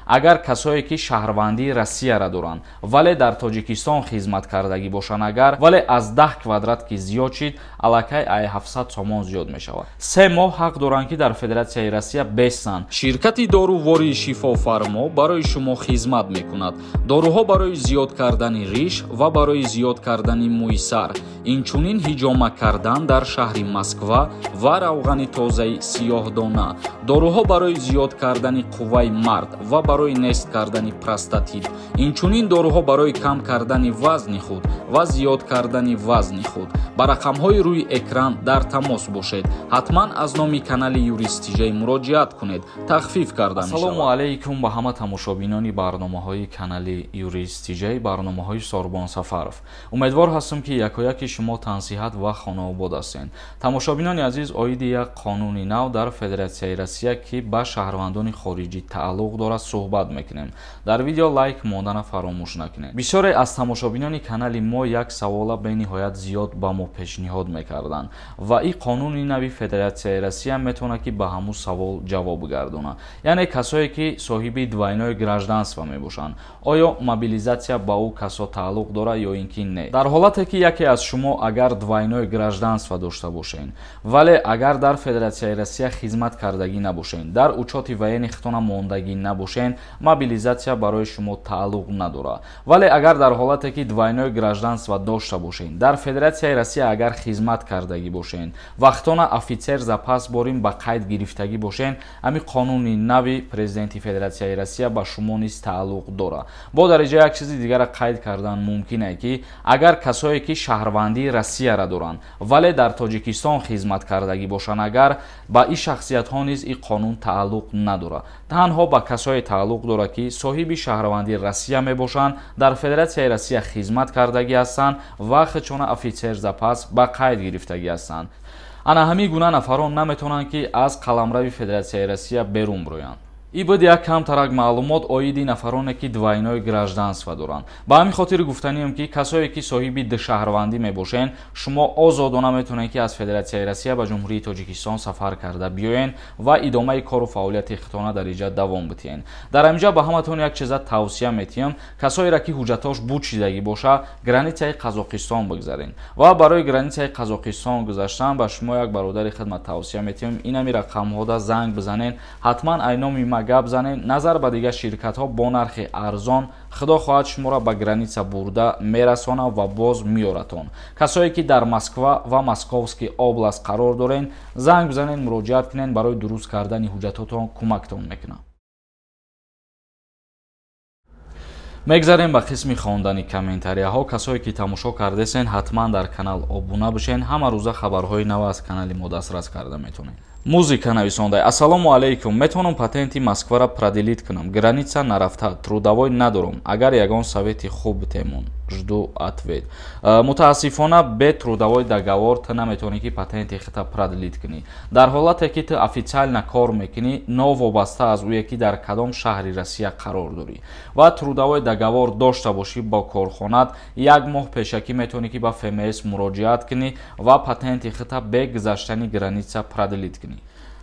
Агар касое ки шаҳрвандии Россияро доранд, вале дар Тоҷикистон хизмат кардагӣ бошанд, агар вале аз 10 квадрат ки зиёд шид, аллакай ай 700 сомон зиёд мешавад. 3 моҳ ҳақ доранд, ки дар Федератсияи Россия бесанд. Ширкати дорувори Шифофармо барои шумо хизмат мекунад. Доруҳо барои зиёд кардани риш ва барои зиёд кардани мӯи сар, инчунин ҳиҷома кардан дар шаҳри Москва ва равғани тозаи сиёҳдона. Доруҳо барои зиёд кардани қувваи мард ва барои нест кардани простатит, инчунин доруҳо барои кам кардани вазни худ ва зиёд кардани вазни худ. Ба рақамҳои рӯи экран дар тамос бошед. Ҳатман аз номи канали Юрист ТЖ муроҷиат кунед, тахфиф карда мешавад. Ассалому алайкум ба ҳама тамошобинони барномаҳои канали Юрист ТЖ, барномаҳои Сорбон Сафаров. Умедвор ҳастам, ки якояки шумо тансиҳат ва хонаобод ҳастед. Тамошобинони азиз, оиди як қонуни нав дар Федератсияи Россия, ки ба шаҳрвандони хориҷӣ тааллуқ дорад, суҳбат мекунем. Дар видео лайк мондана фаромӯш накунед. Бисёре аз тамошобинони канали мо як савола бениҳоят зиёд ба мо пешниҳод мекарданд ва ин қонуни нави Федератсияи Россия метавонад, ки ба ҳамун савол ҷавоб гардонад. Яъне касое ки соҳиби двойное гражданство мебошанд, оё мобилизатсия ба ӯ касо тааллуқ дорад ё ин ки не? Дар ҳолате ки яке аз шумо агар двойное гражданство дошта бошед, вале агар дар Федератсияи Россия хизмат кардагӣ набошед, дар учёти военный хитона мондагӣ набошед, мобилизатсия барои шумо тааллуқ надорад. Вале агар дар ҳолате ки двойное гражданство дошта бошед, дар Федератсияи Россия агар хизмат кардагӣ бошед, вақтона офитсер запас борин ба қайд гирифтагӣ бошед, ҳамин қонуни нави президенти Федератсияи Россия ба шумо низ тааллуқ дорад. Бо дариҷа як чизи дигара қайд кардан мумкин е, ки агар касое ки шаҳрвандии Россияро доранд, вале дар Тоҷикистон хизмат кардагӣ бошанд, агар ба ин шахсиятҳо низ ин қонун тааллуқ надорад. Танҳо ба касое тааллуқ дорад, ки соҳиби шаҳрвандии Россия мебошанд, дар Федератсияи Россия хизмат кардагӣ ҳастанд ва худшона офитсер запас ба қайд гирифтагӣ ҳастанд. Ана ҳамин гуна нафарон наметавонанд, ки аз қаламрави Федератсияи Россия берун бироянд. И буд як камтарак маълумот оиди нафароне, ки двойное гражданство доранд. Ба ҳамин хотир гуфтанием, ки касое ки соҳиби душаҳрвандӣ мебошед, шумо озодона метавонед, ки аз Федератсияи Россия ба Ҷумҳурии Тоҷикистон сафар карда биёед ва идомаи кору фаъолияти худтона дар инҷа давом бидиҳед. Дар ҳаминҷа ба ҳаматон як чиза тавсия метиҳам: касоеро ки ҳуҷҷатҳош бучидагӣ боша, границаи Қазоқистон бигзаред. Ва барои границаи Қазоқистон гузаштан ба шумо як бародари хидмат тавсия метиҳам: инами рақамҳода занг бизанед, ҳатман ай номи ма гап занед. Назар ба дигар ширкатҳо бо нархи арзон худо хоҳад шуморо ба граница бурда мерасонад ва боз меоратон. Касое ки дар Москва ва Московский область қарор доред, занг бизанед, муроҷиат кунед, барои дуруст кардани ҳуҷҷатотон кӯмактон мекунам. Мегзарем ба қисми хондани комментарияҳо. Касое ки тамошо кардесен, ҳатман дар канал обуна бишен, ҳама рӯза хабарҳои нав аз канали мо дастрас карда метавонед. Музыка нависонда: Ассалому алайкум, метавонам патенти Москваро продлить кунам? Граница нарафта, трудовой надорам. Агар ягон совети хуб битемон, жду ответ. Мутаассифона, бе трудовой договор ту наметавонӣ, ки патенти хита продлить кунӣ. Дар ҳолате ки ту официально кор мекунӣ, новобаста аз ӯе ки дар кадом шаҳри Россия қарор дорӣ ва трудовой договор дошта бошӣ бо корхонат, як моҳ пешакӣ метавонӣ, ки ба ФМС муроҷиат кунӣ ва патенти хита бе гузаштани граница продлить кунӣ.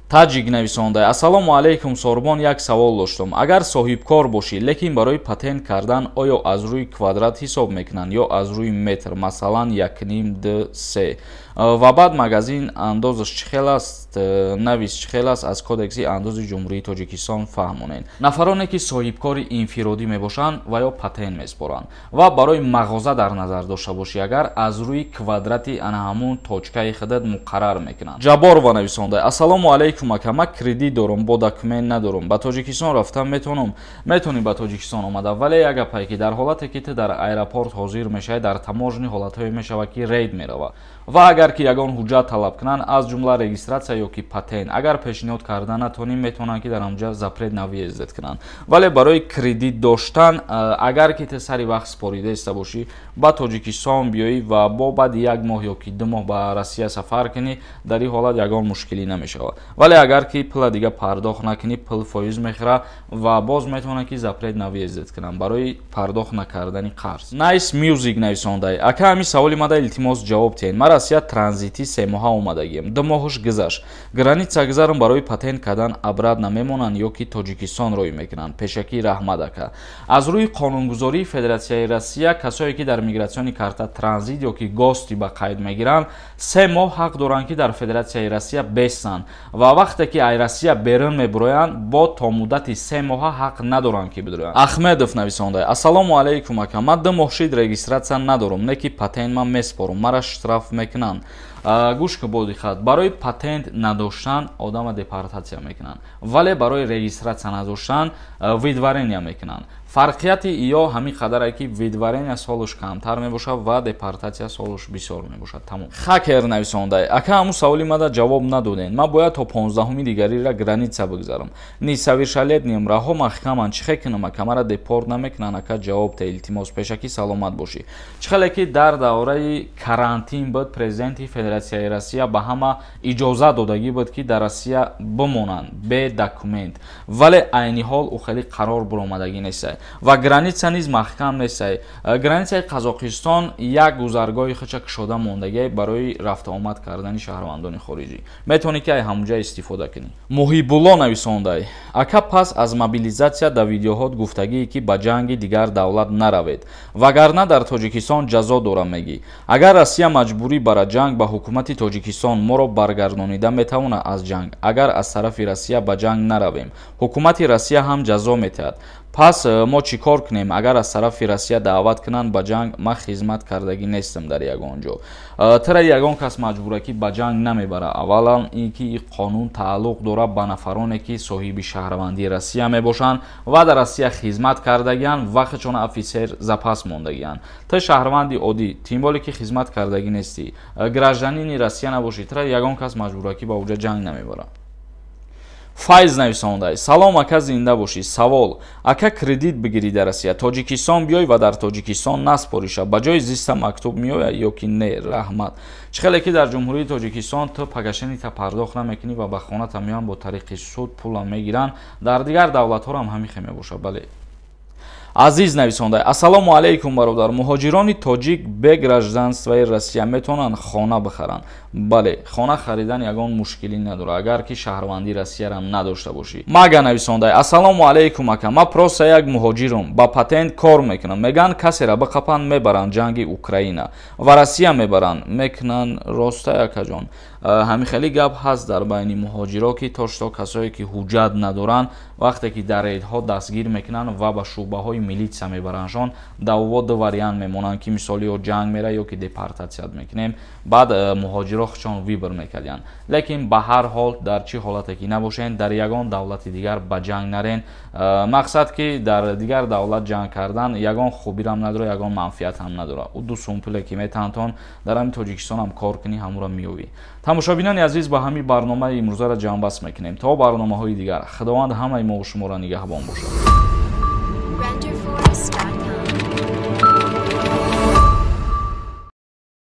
Таҷик нависонда: Ассалому алайкум, Сорбон, як савол доштам. Агар соҳибкор бошӣ, лекин барои патент кардан оё аз рӯи квадрат ҳисоб мекунанд ё аз рӯи метр, масалан 1,5, 2, 3? Ва баъд магазин андозаш чӣ хел аст, навис чӣ хел аст, аз Кодекси андози Ҷумҳурии Тоҷикистон фаҳмонед. Нафароне ки соҳибкори инфиродӣ мебошанд ва ё патент меспоранд ва барои мағоза дар назар дошта бошӣ, агар аз рӯи квадрати ана ҳамун точкаи худат муқаррар мекунанд. Ҷабборова нависонда: Ассалому алайкум ака, ман кредит дорам, бо документ надорам, ба Тоҷикистон рафтан метавонам? Метавонӣ ба Тоҷикистон омада, вале як гапае, ки дар ҳолате ки ту дар аэропорт ҳозир мешавӣ, дар таможни ҳолатҳое мешавад, ки рейд меравад ва агар ки ягон ҳуҷҷат талаб кунанд, аз ҷумла регистратсия ё ки патент, агар пешниҳод карда натавонӣ, метавонанд, ки дар ҳамҷа запрет на въезд кунанд. Вале барои кредит доштан, агар ки ту сари вақт спорида иста бошӣ, ба Тоҷикистон биёӣ ва бо баъди як моҳ ё ки 2 моҳ ба Россия сафар кунӣ, дар ин ҳолат ягон мушкилӣ намешавад. Вале агар ки пула дига пардохт накунӣ, пул фоиз мехӯра ва боз метавонад ки запрет на въезд кунанд барои пардохт накардани қарз. Nice Music нависондай: ака, ҳамин саволи мада илтимос ҷавоб диҳед. Ман Россия транзитӣ 3 моҳа омадагием, 2 моҳаш гузашт. Граница гузарам, барои патент кардан обратно мемонанд ё ки Тоҷикистон рӯй мекунанд? Пешакӣ раҳмат, ака. Аз рӯи қонунгузории Федератсияи Россия, касое ки дар миграционный карта транзит ё ки гости ба қайд мегиранд, 3 моҳ ҳақ доранд, ки дар Федератсияи Россия бестанд, ва вақте ки ай Россия берун мебуроянд, бо то муддати 3 моҳа ҳақ надоранд, ки бидуроянд. Ахмедов нависонда: ассалому алайкум, ака, ман 2 моҳ шид регистрация надорам, не ки патент ман меспорам, мара штраф мекунанд? Гӯш ки бо диққат: барои патент надоштан одама депортатсия мекунанд, вале барои регистрация надоштан выдворения мекунанд. Фарқияти ё ҳамин қадаре, ки выдворения солуш камтар мебошад ва депортатсия солуш бисёр мебошад. Тамом. Хакер нависондай: ака, ҳамун саволи мада ҷавоб надодем. Ман бояд то 15-уми дигарира граница бигзарам, несовершеннолетний м, раҳо маҳкаман, чӣ хе кунам, ака? Мара депорт намекунанд, ака? Ҷавоб те, илтимос. Пешакӣ саломат бошӣ. Чӣ хеле ки дар давраи карантин буд, президенти Федератсияи Россия ба ҳама иҷозат додагӣ буд, ки дар Россия бимонанд бе документ, вале айни ҳол ӯ хеле қарор буромадагӣ нестай ва граница низ маҳкам нестай. Границаи Қазоқистон як гузаргоҳи худша кушода мондагӣ барои рафтуомад кардани шаҳрвандони хориҷӣ, метавонӣ, ки ай ҳамунҷа истифода кунӣ. Муҳибулло нависондай: ака, пас аз мобилизатсия дар видеоҳот гуфтагие, ки ба ҷанги дигар давлат наравед, вагарна дар Тоҷикистон ҷазо дора мегӣ. Агар Россия маҷбурӣ бара ҷанг, ба ҳукумати Тоҷикистон моро баргардонида метавонад аз ҷанг? Агар аз тарафи Россия ба ҷанг наравем, ҳукумати Россия ҳам ҷазо метиҳад. Пас мо чӣ кор кунем, агар аз тарафи Россия даъват кунанд ба ҷанг? Ман хизмат кардагӣ нестам дар ягон ҷо. Тара ягон кас маҷбуракӣ ба ҷанг намебара. Аввалан, ин ки қонун тааллуқ дорад ба нафароне, ки соҳиби шаҳрвандии Россия мебошанд ва дар Россия хизмат кардагианд ва худшон офицер запас мондагианд. Ту шаҳрванди оддӣ, тем более ки хизмат кардагӣ нестӣ, гражданини Россия набошӣ, тара ягон кас маҷбуракӣ ба уҷа ҷанг намебарад. Файз нависондай: салом, ака, зинда бошӣ. Савол: ака, кредит бигирӣ, дар Россия Тоҷикистон биёй ва дар Тоҷикистон наспориша, ба ҷои зиста мактуб меояд ё ки не? Раҳмат. Чӣ хеле ки дар Ҷумҳурии Тоҷикистон ту погашение та пардохт намекунӣ ва ба хоната меоянд, бо тариқи суд пула мегиранд, дар дигар давлатҳоро ҳам ҳамин хел мебошад, бале. Азиз нависондай: ассалому алайкум, бародар, муҳоҷирони тоҷик бе гражданствои Россия метавонанд хона бихаранд? Бале, хона харидан ягон мушкилӣ надорад, агар ки шаҳрвандии Россияро надошта бошӣ. Мага нависондай: ассалому алайкум, ака, ман просто як муҳоҷирам, ба патент кор мекунам. Мегӯянд, касеро биқапанд, мебаранд ҷанги Украина ва Россия мебаранд мекунанд. Роста, акаҷон, ҳамин хеле гап ҳаст дар байни муҳоҷиро, ки то касое ки ҳуҷҷат надоранд, вақте ки дар рейдҳо дастгир мекунанд ва ба шӯъбаҳои милитсия мебарандшон, давво ду вариант мемонанд, ки мисоли ё ҷанг мера, ё ки депортатсия мекунем. Баъд муҳоҷиро худшон выбор мекардиянд. Лекин ба ҳар ҳол, дар чӣ ҳолате ки набошед, дар ягон давлати дигар ба ҷанг нарен. Мақсад, ки дар дигар давлат ҷанг кардан ягон хубирам надорад, ягон манфиат ҳам надорад. Ӯ 2 сум пуле ки метаҳантон, дар ҳамин Тоҷикистонам кор кунӣ, ҳамуро меёвӣ. Тамошобинони азиз, ба ҳамин барномаи имрӯзаро ҷамъбаст мекунем. То барномаҳои дигар, Худованд ҳамаи мову шуморо нигаҳбон бошад.